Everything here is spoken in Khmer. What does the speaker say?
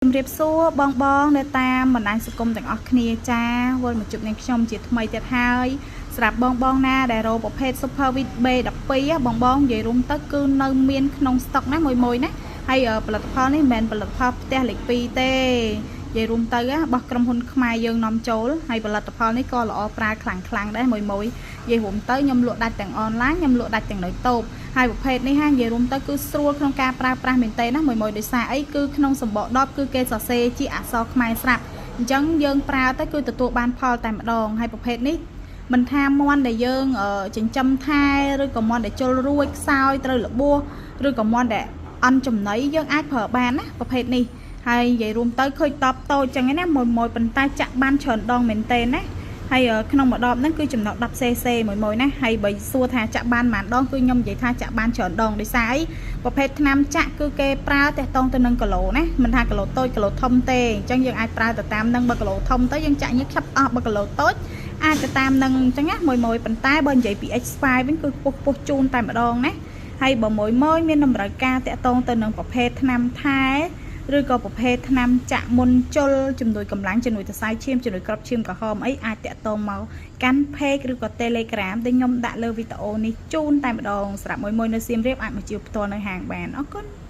ជំរាបសួរបងបងនៅតាមបណ្ដាញសង្គមទាំងអស់គ្នាចាវិលមកជួបនាងខ្ញុំជាថ្មីទៀតហើយសម្រាប់បងបងណាដែលរកប្រភេទ Super Vit B12 បងបងនិយាយរួមទៅគឺនៅមានក្នុងស្តុកណាមួយមួយណាហើយផលិតផលនេះមិនមែនផលិតផលផ្ទះលេខ2ទេនិយាយរួមទៅរបស់ក្រុមហ៊ុនខ្មែរយើងនាំចូលហើយផលិតផលនេះក៏ល្អប្រើខ្លាំងខ្លាំងដែរមួយមួយនិយាយរួមទៅខ្ញុំលក់ដាច់ទាំងអនឡាញខ្ញុំលក់ដាច់ទាំងនៅតូបហើយប្រភេទនេះហានិយាយរួមទៅគឺស្រួលក្នុងការប្រើប្រាស់មែនតើណាមួយមួយដោយសារអីគឺក្នុងសម្បកដបគឺគេសរសេរជាអក្សរខ្មែរស្រាប់អញ្ចឹងយើងប្រើទៅគឺទទួលបានផលតែម្ដងហើយប្រភេទនេះមិនថាមាន់ដែលយើងចិញ្ចឹមថែឬក៏មាន់ដែលជុលរួចខ្សោយត្រូវរបួសឬក៏មាន់ដែលអន់ចំណីយើងអាចប្រើបានណាប្រភេទនេះហើយនិយាយរួមទៅឃើញតបតូចចឹងឯណាមួយមួយប៉ុន្តែចាក់បានច្រើនដងមែនតើណាហើយក្នុងមួយដបហ្នឹងគឺចំណុះ 10 cc មួយមួយណាហើយបើសួរថាចាក់បានប៉ុន្មានដងគឺខ្ញុំនិយាយថាចាក់បានច្រើនដងដោយសារអីប្រភេទថ្នាំចាក់គឺគេប្រើតាក់តងទៅនឹងគីឡូណាមិនថាគីឡូតូចគីឡូធំទេអញ្ចឹងយើងអាចប្រើទៅតាមនឹងបើគីឡូធំទៅយើងចាក់ញឹកឆាប់អស់បើគីឡូតូចអាចទៅតាមនឹងអញ្ចឹងណាមួយមួយប៉ុន្តែបើនិយាយពី X5 វិញគឺខ្ពស់ខ្ពស់ជូនតែម្ដងណាហើយបើមួយមួយមានតម្រូវការតាក់ទងទៅនឹងប្រភេទថ្នាំថែឬក៏ប្រភេទថ្នាំចាក់មុនជុលជំនួយកម្លាំងជំនួយសរសៃឈាមជំនួយក្របឈាមក្រហមអីអាចតាក់ទងមកកាន់ page ឬក៏ Telegram ដែលខ្ញុំដាក់លើវីដេអូនេះជូនតែម្ដងសម្រាប់មួយមួយនៅសៀមរាបអាចមកជាផ្ទាល់នៅហាងបានអរគុណ។